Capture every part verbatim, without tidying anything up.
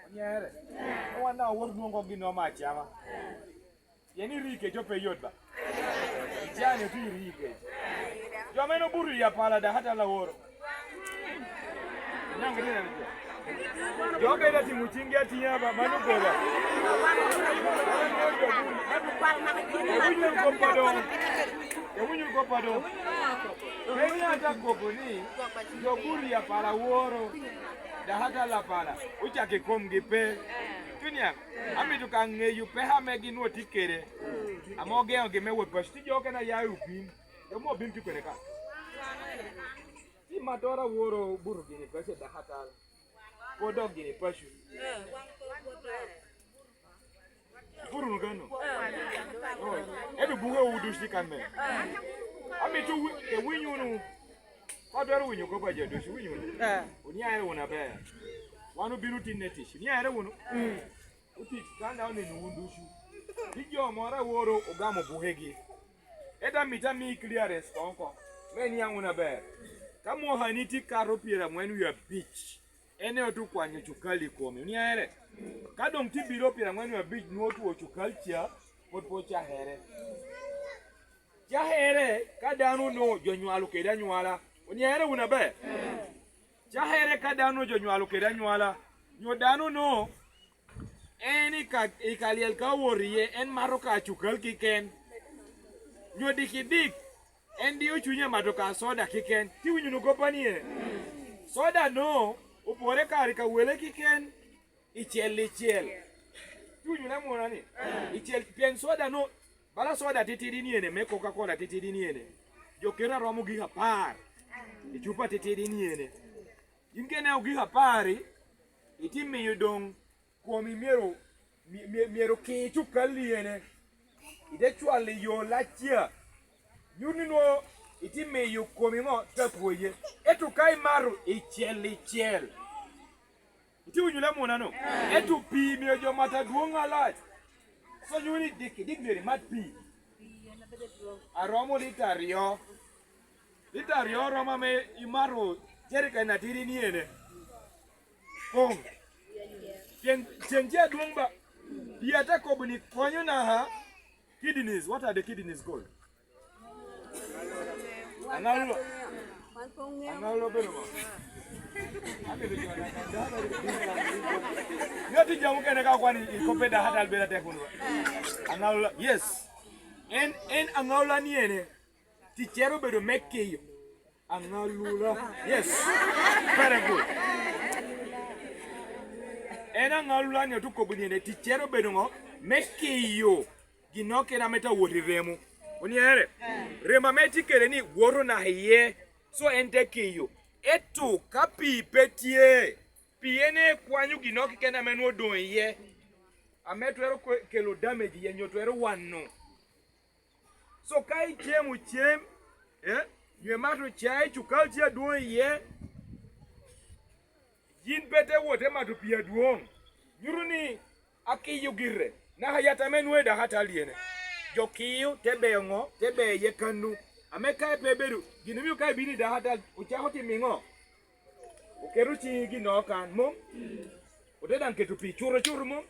Onyere. Wan daŋ owoto nwoŋo kok gin ome acama. Pien iri kec ope yot ba. Icani otye iri kec. Jo mene obuto i apala daka tal aworo. Nyaŋ gitye neno jo. Jo kede atimo ciŋgi atiŋa ba, mano goba. Ewinyo kop adoŋ. Ewinyo kop adoŋ. Pe ni ata kobo ni, jo obuto i apala aworo. Daka tal apala. Ocak i komgi pe. Tuniaŋ, amito ka ŋeyo peko ame gin nwoŋo tye kede. Ame ogeŋogi me wot paco. Tye jo okene aya i obin. Jo mo obin tye kwene ka. Tim atora woro buto gini paco dakatal. Pwod dok gini paco. Buto wunu kano. Oh, ento buke wu ducu tye kan me. Amito wi-, ewiny wunu. Ka dwaro winyo kop a jo ducu, winyo wunu. Oniaye wunu aber. Wan obino tinne tic. Oniaye wunu. Otic kan daŋ oneno wun ducu. Ni jo moro aworo ogamo bukegi. Ento amito ami clearance koŋ oko. Me iniaŋ wunu aber. Ka mwaka ni tye kato pyeraŋwen wie abic, en aye otye okwanyo cukali i kome. Oniaŋere? Ka doŋ tye bilo pyeraŋwen wie abic nwoŋo otwo cukali ca, pwod pe ocakere. Cakere ka dano onwoŋo jo nywalo kede anywala. Oniaŋere wunu aber? Cakere ka dano onwoŋo jo nywalo kede anywala. Nyo dano onwoŋo en i ka, i ka lyel ka owoto iye, en mato ka cukal kiken. Nyo dikidik, en dio cunye mato ka soda kiken. Tye winyo wunu koppa ni e? Soda no opore kare ka wele kiken, i cel i cel. Tye winyo wunu amuna ni? I cel, pien soda no, bala soda titidi ni ene, me Coca-Cola titidi ni ene. Jo keto aromo gik apar. I cupa titidi ni ene. Yin ka ineno gik apar-ri, itye miyo doŋ komi myero, my-, my-, myero ki cukali ene. Ite cwalo i yo lac ca. Nyuto ni nwoŋo itye miyo komi ŋo? Tapwoye. Ento ka imato i cel i cel, itye winyo lamuna no? Ento pii myero jo mat adwoŋ alac. So nyuto ni dik, dik myero imat pii. Aromo lita aryo. Lita aryo romo ame imato jerican atidi ni ene. Koŋ. Cen, cen tye adwoŋ ba. Pi ate kobo ni konyo naka kidneys. What are the kidneys called? Aŋalulo. Aŋalulo bedo ŋo? Abedo jo na. Yo ti jamu kene ka kwani i kope da hatal beda tek wunu. Aŋalulo. Yes. En, en aŋalulo ni ene. Ticcere obedo me kiyo. Aŋalula. Yes. Very good. En aŋalula ni otukobo ni ene ticcere obedo ŋo? Me kiyo. Ginnoro kene ame tye awot i remo. Oniere? Remo ame tye kede ni woto naka iye. So en te kiyo. Ento ka pii pe tye, pii en ekwanyo ginnoro keken ame nwoŋo odoŋ iye. Ame twero kwe-, kelo damage iye nyo twero wano. So ka icemo cem, eh, nyo imato cai, cukal tye adwoŋ iye, yin pe te wot te mato pii adwoŋ, nyuto ni akiyo gire. Naka yat ame nwoŋo i dakatal dyene, jo kiyo te beyo ŋo? Te beyo iye kannu. Ame ka pe ebedo, gin omio ka ibino i dakatal, ocako timo ŋo? Oketo ciŋi ginnoro kan, mom? Ote daŋ keto pii cuto cuto, mom?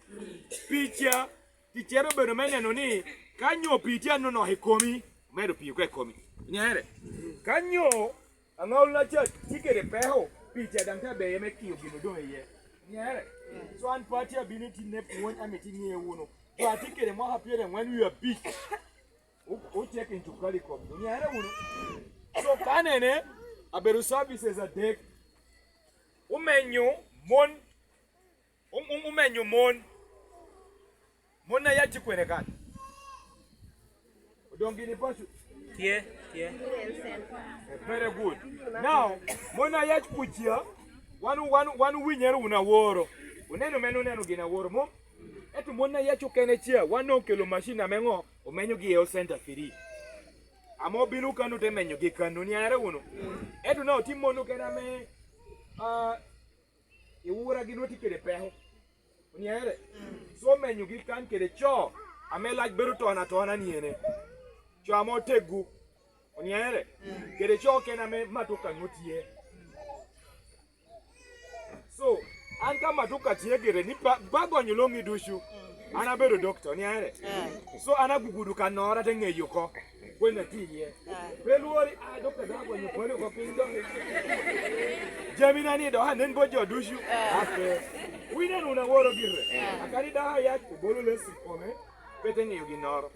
Pii ca, ticcere obedo me neno ni ka nyo pii tye anonok i komi, omedo pii oko i komi. Iniere? Ka nyo aŋalulo ca tye kede peko, pii ca daŋ tye aber me kiyo gin odoŋ iye. Iniere? So an pe atye abino i tinne pwony, amito iŋe wunu. Jo a tye kede mwaka pyeraŋwen wie abic, o-, ocek in cukali i komgi. Oniaŋere wunu. So, ka nene, abedo services adek. Omenyo mon, o-, o-, omenyo mon. Mon a yac tye kwene kan? Odoŋ gini paco? Tye, tye. Eh, very good. Now, mon a yac kuca, wan, wan, wan winyere wunu aworo. Oneno men, oneno gin aworo. Mom? Ento mon a yac okene ca, wan okelo macin ame ŋo? Omenyogi i health center free. Ame obino kano te menyogi kano, oniaŋere wunu. Ento na otye mon okene ame, ah, i wuragi nwoŋo tye kede peko. Oniaŋere? So omenyogi kan kede co ame lac bedo ton atona ni ene. Co ame oteggu. Oniaŋere? Kede co okene ame matoka nwoŋo tye. So, an ka Amatuka tye gire ni ba, ba gonyo loŋi ducu. An abedo dokta, oniaŋere. So an agugudo kannoro, ate ŋeyo oko kwene atye iye. Pe lwori, a, dokta, dok agonyo pwali oko piny dok. Jamina ni dok anen bot jo ducu. Ape. Wine wunu aworo gire. Akadi dako ayac obolo lesi i kome, pe te ŋeyo ginnoro.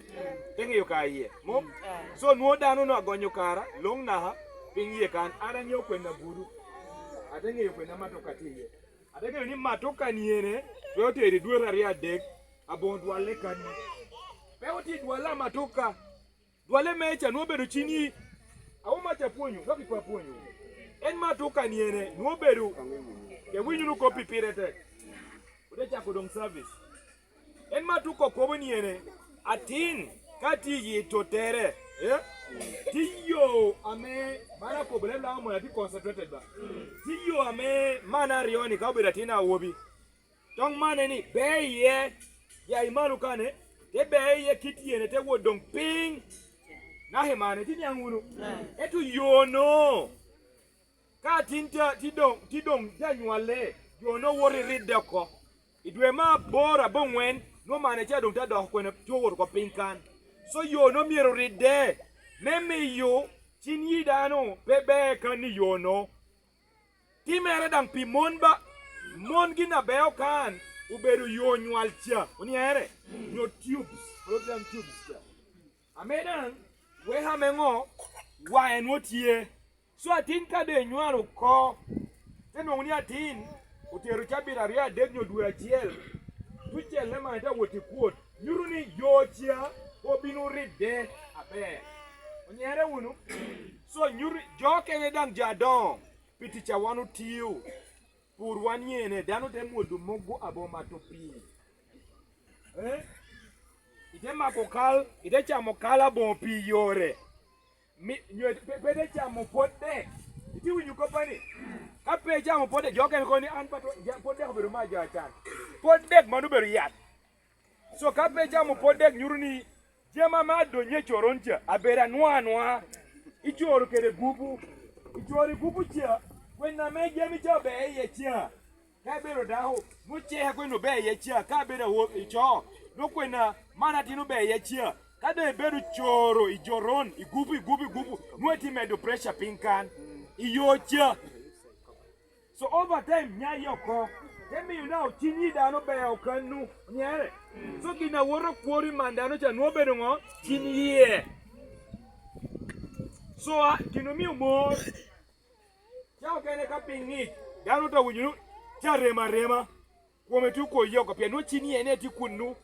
Te ŋeyo ka iye. Mom? So nwoŋo dano onongo agonyo kara, loŋ naka, piny iye kan. An aŋeo kwene agudo. Ate ŋeyo kwene amatuka tye iye. Ate ŋeyo ni matuka ni ene, twero tero i dwete aryo adek, aboŋo dwalle kanni. Pe oti dwalle amatuka. Dwalle me ca nwoŋo obedo cini, awo maca apwonyo, dok ipa apwonyo. En matuka ni ene, nwoŋo obedo, ke winyo wunu kop pi pire tek. Ote cako doŋ service. En matuka okobo ni ene, atin, ka tye i yi tottere, eh? Tye yo ame, man akobo leb Laŋo mono atye concentrated ba. Tye yo ame man aryo-ni ka obedo atin awobi. Toŋ mane ni, be iye, ya i malo kane, te be iye kit yene, te wot doŋ piny. Naka i mane, tye niaŋ wunu. Ento yo-no, ka tin tye, tye doŋ, tye doŋ te anywale, jo-no woto i ridde oko. I dwe me aboro aboŋwen, nwoŋo mane ca doŋ te doko kwene, te owot oko piny kan. So yo-no myero ridde, me miyo cin yi dano pe ber kan i yo-no. Timere daŋ pi mon ba, mon gin a beo kan obedo yo nywal ca, oniaŋere, nyo tubes, program tubes ca. Ame daŋ, weko ame ŋo, waŋe nwoŋo tye. So atin ka doŋ enywalo oko, te nwoŋo ni atin otero cabit aryo adek nyo dwe acel, tucelle man te awot i kwot, nyuto ni yo ca obino ridde aber. Onyere wunu? So nyuto jo kene daŋ jo adoŋo pi tic a wan otio, pur wan yene, dano te mwodo mogo aboŋo mato pii. Eh? Ite mako kal, ite camo kal aboŋo pii yore. Mi, nyo, pe, pe te camo pot dek. Itye winyo koppa ni? Ka pe icamo pot dek, jo okene kono ni an pa to, ja, pot dek obedo ma jo acan. Pot dek man obedo yat. So ka pe icamo pot dek nyuto ni jami ame adonyo i coron ca, abedo anwoŋo anwoŋa. Icoro kede gupu. Icoro i gupu ca, kwena ame jami ca ober iye ca. Ka ibedo dako, nwoŋo ceke kwene ober iye ca, ka ibedo awo-, ico, nwoŋo kwena man atin ober iye ca. Ka doŋ ibedo coro i joron, igupu, igupu, igupu, nwoŋo itye medo pressure piny kan, i yo ca. So over time, nya iye oko, te miyo na ocin yi dano ober okannu, nyere. So gin a woto kwori man dano ca nwoŋo obedo ŋo? Cin yie. So, a, gin omio mor. Ca okene ka piny ŋic, dano te winyo ni tye arem arema, kome tye okoye oko, pien nwoŋo cin yene tye kunnu,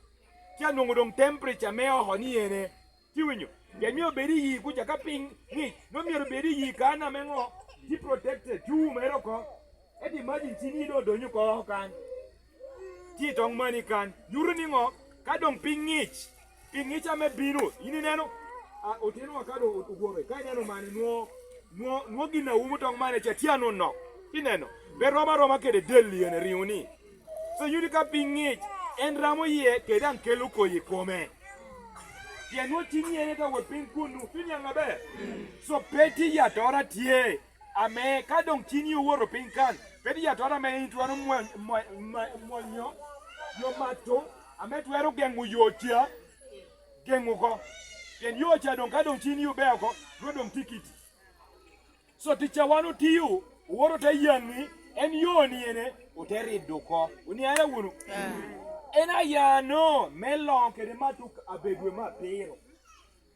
tye anwoŋo doŋ temperature me oko ni ene. Tye winyo? Pien myero obed i yi kuca ka piny ŋic, nwoŋo myero obed i yi kan ame ŋo? Tye protected, tye umere oko. Ento imagine cin yi doŋ odonyo oko oko kan. Tye i toŋ mani kan. Nyuto ni ŋo? Ka doŋ piny ŋic, piny ŋic ame bino, in ineno, a, otino wa ka doŋ o-, owoto, ka ineno mani nwoŋo, nwoŋo, nwoŋo gin a umo toŋ mani ca tye anonok. Ineno? Pe rom aroma kede del yen riŋo ni. So, nyuto ka piny ŋic, en ramo iye, kede daŋ kelo koyi i kome. Pien nwoŋo cin yene te wot piny kunnu, tye niaŋ aber. So, pe tye yatora tye. Ame ka doŋ cin yi owoto piny kan, pe tye yatora ame in twero mwa-, mwa-, mwa-, mwonyo, yo mato, ame twero geŋo yo ca, geŋo oko. Pien yo ca doŋ ka doŋ cin yi ober oko, nwoŋo doŋ tye kiti. So tic a wan otio, owoto te yaŋi, en yo ni ene, ote rido oko. Oniaŋere wunu? En aya no, me loŋo kede matuk abedwe me abiro.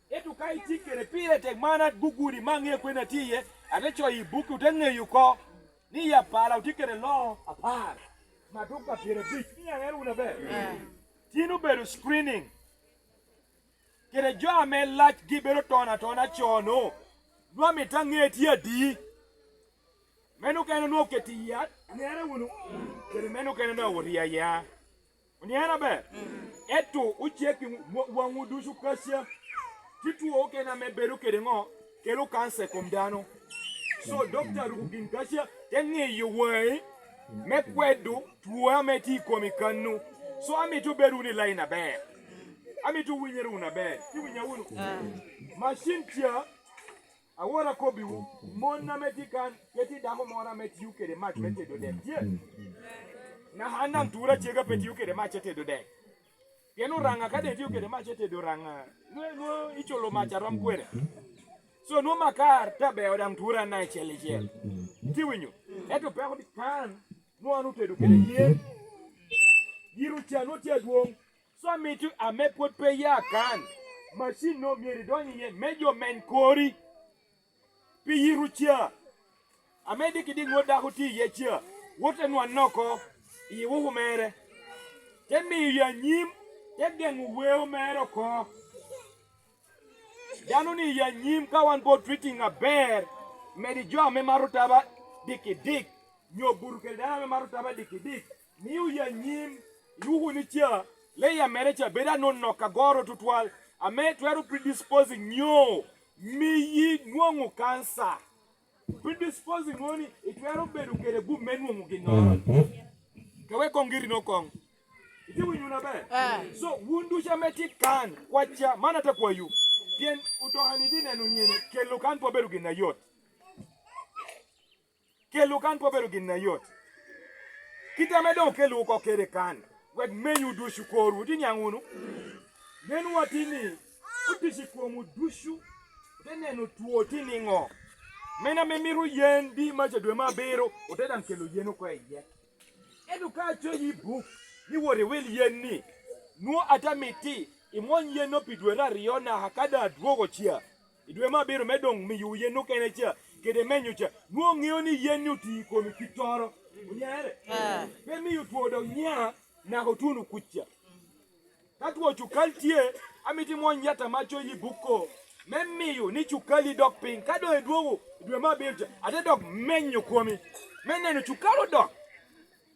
Ento ka itye kede pire tek, man agugudi, ma aŋeo kwene atye iye, ate coyo i bukki, ote ŋeyo oko ni i apala otye kede loo apar, maduka pyerabic, ni aŋeo wunu aber. Tin obedo screening. Kede jo ame lacgi bedo ton atona co-nu, nwa mito aŋe tye adi. Meno okene onwoŋo oketo i yat, aŋere wunu, kede meno okene onwoŋo owot i aya. Oniaŋ aber? Ento ocek i wa-, waŋwu ducu kaca. Tye two okene ame bedo kede ŋo? Kelo kanca i kom dano. So, dokta ruko gin kaca, te ŋeyo waŋi me kwedo two ame tye i komi kannu. So, amito obed wunu i lain aber. Amito winyere wunu aber. Iwinya wunu? Macin ca, awor akobbiwu, mon ame tye kan, pe tye dako moro ame tio kede mac me tedo dek tye? An daŋ tura cega pe tio kede mac etedo dek. Pien oraŋa ka doŋ itio kede mac etedo oraŋa, nwo-, nwo iculo mac a rom kwene. So nwo makar te beo daŋ tura na icel icel. Itye winyo? Ento peko ni kan nwo an otedo kede yen. Yiro ca nwo tye adwoŋ. So amito ame pwod pe ya kan, macin no myero idony iye me jo men kori. Pi yiro ca, ame dikidik nwo dako tye iye ca, wote nwanne oko i wuku mere, te miyo i anyim, te geŋo weo mere oko. Dano ni i anyim ka wan bot treating aber, medi jo ame maro taba dikidik, nyo buto kede dano ame maro taba dikidik, mio i anyim, i wuku ni ca, leya mere ca bedo anonok agoro tutwal, ame twero predisposing nyo miyi nwoŋo kansa. Predisposing nwoŋo ni itwero bedo kede gum me nwoŋo ginnoro. Ka wek koŋ giri no koŋ. Itye winyo na ber? Eh. So, wun ducu ame tye kan, kwacca, man ate kwayo. Pien otoka ni tye neno nyene, kelo kan pe obedo gin ayot. Kelo kan pe obedo gin ayot. Kit ame doŋ okelo oko kede kan, wek menyu ducu korwu, tye niaŋ wunu. Nen wati ni, otic i komwu ducu, ote neno two tye niŋo. Men ame mito yen di maca dwe me abiro, ote daŋ kelo yen oko iye. Ento ka acoyi i buk, ni wot iwil yen ni, nwo ate miti, imwony yen no pi dwe aryo naka ka daŋ adwogo ca, i dwe me abiro me doŋ miyo yen okene ca, kede menyo ca, nwo ŋeo ni yen ni oti i komi kittoro. Onyere? Eh. Pe miyo two dok nya, naka otuno kuc ca. Ka two cukal tye, amito imwony yat ame acoyi i buk ko, me miyo ni cukali dok piny. Ka doŋ idwogo i dwe me abiro ca, ate dok menyo komi, me neno cukal odok,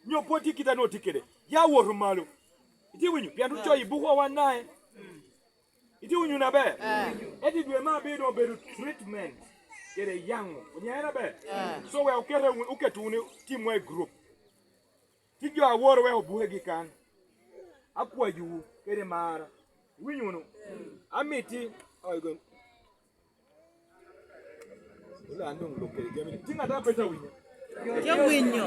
nyo pwod tye kit a nwoŋo tye kede. Ya woto malo. Itye winyo? Pien ocoyo i bukwa wan nae. Itye winyo na ber? Eh. Ento i dwe me abiro doŋ obedo treatment kede yaŋo. Onyere na ber? Eh. So wek okete wun, oket wunu timwa i group. Tye jo aworo wek obukegi kan. Akwayowu kede mara. Iwinyo wunu? Amiti, oh, igo-, Wala an doŋ lok kede jami ni. Tye ŋat a pe tye winyo? Tye winyo.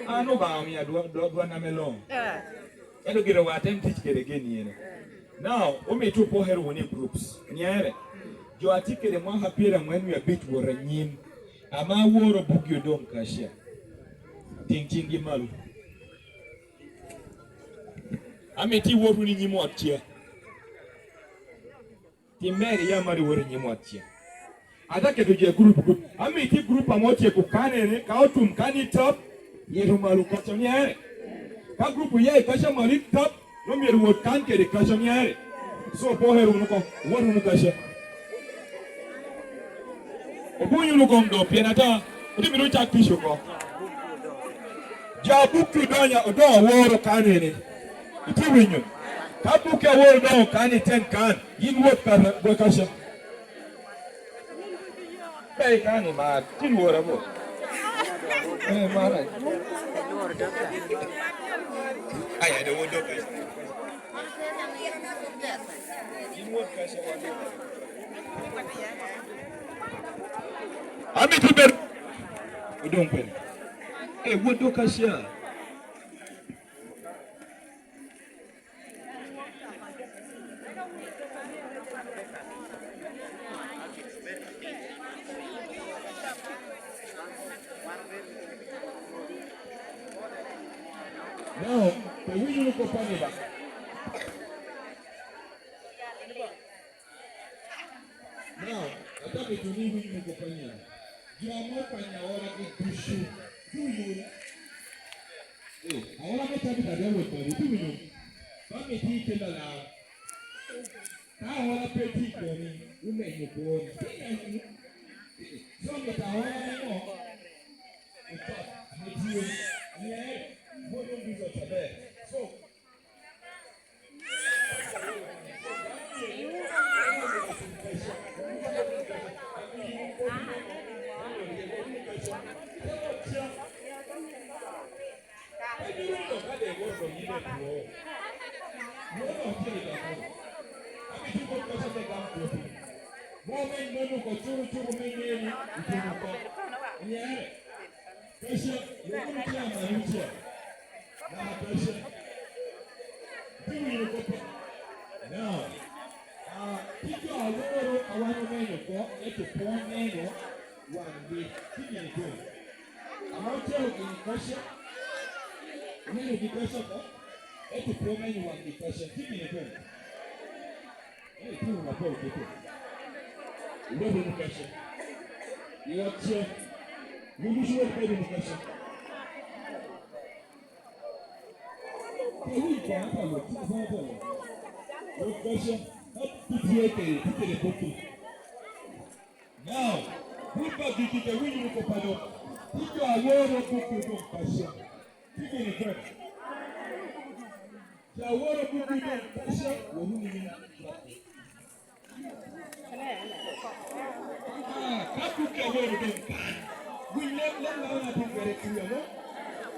An Obaŋa omio adwa-, dwa-, dwan ame loo. Eh. Ento gire wa atem tic kede gin yene. Now, omito opokere wunu i groups. Nyere, jo a tye kede mwaka pyeraŋwen wie abic wot anyim, ame aworo bukgi odoŋ kaca. Tiŋ ciŋgi malo. Amito iwot wunu i nyim ot ca. Tim ber, iya mari wot i nyim ot ca. Ate keto jo i gurup, gurup. Amito i gurup ame otyeko kanene, ka otum kan i top, yeto malo kaca onyere. Ka gurup oya i kaca malo i top, nwo myero wot kan kede kaca onyere. So, opokere wunu oko, wot wunu kaca. Obuny wunu koŋ do, pien ata, ite mito ocak tic oko. Jo a bukki odonyo, odonyo aworo kanene. Itye winyo? Ka bukki aworo odonyo kan i ten kan, yin wot ka, wot kaca. Pe ikano mar, tin wora bo. Eh, mara. Aya, de wot do kaca. Yin wot kaca wan. Amito ber. Odong kwene. Eh, wot do kaca. Now, pe winyo wunu kop a ni ba. Now, atamo ni iwinyo wunu kop a ni. Jo ame okwanyo aoragi ducu, iwinyo wunu? Eh, aora me Tabitha de awot malo, iwinyo? Ba mi ti kelo alar. Ka aora pe tye i komi, omenyo kwon. Tye i komi. So, mito aora me ŋo? Otot, ame tye. Ame, pwod onduco aber. So, Kaca, lwak wunu tye amanyo ca. Now, ah, tye jo a lworo a wan oneno oko, ento pe oneno wangi. Tye gin ikono. Ame ocero gin i kaca, oneno gi kaca oko, ento pe oneno wangi kaca. Tye gin ikono. Eh, tye wunu apol kito. Iwot wunu kaca. I ot cem. Wun ducu wot bedo wunu kaca. Pe winy kwana pa Rwot, kit kwana pa Rwot. Rwot kaca, ka titye kede, tye kede kop-pi. Now, wun ba gigi te winy wunu kop a dok. Tye jo a lworo kop-pi odong kaca. Tye gin ikono. Jo a lworo kop-pi odong kaca, wot wunu ni. Ah, ka duk awot odong kan, winy leb, leb ma wan atin kwede i kuya mo.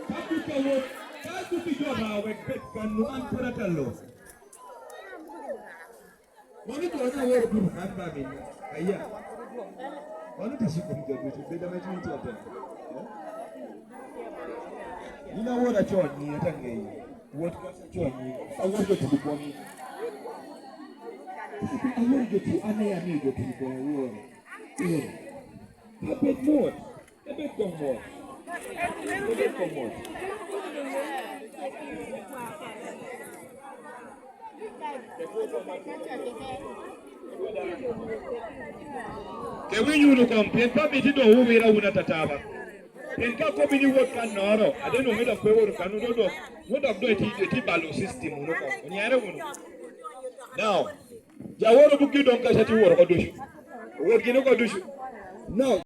Ka duk awot, ka duk ijo ba wek bed kan, nwoŋo an pwod atye aloo. Mano jo ame aworo buto kan ba min, aya. Mano tye ciko pi jo ducu, bedo ame cuny tye atek. Eh? Yin awot acon ni, ata ŋeyo. Wot ka acon ni, awot jo tuko koni. Awot jo tuko, ane amiyo jo tuko koni, awot. Eh. Abed mot, abed kong mot. Abed kong mot. Ke winyo wunu kong, pien pe amito doŋ wuwira wunu atata ba. Pien ka akobbi ni wot kannoro, ate nwoŋo dok pe wot kan, wun dok, wun dok doŋ iti, iti balo system wunu kong. Onyere wunu. Now, jo a woro bukgi doŋ kaca tye woro oko ducu. Wot gin oko ducu. Now,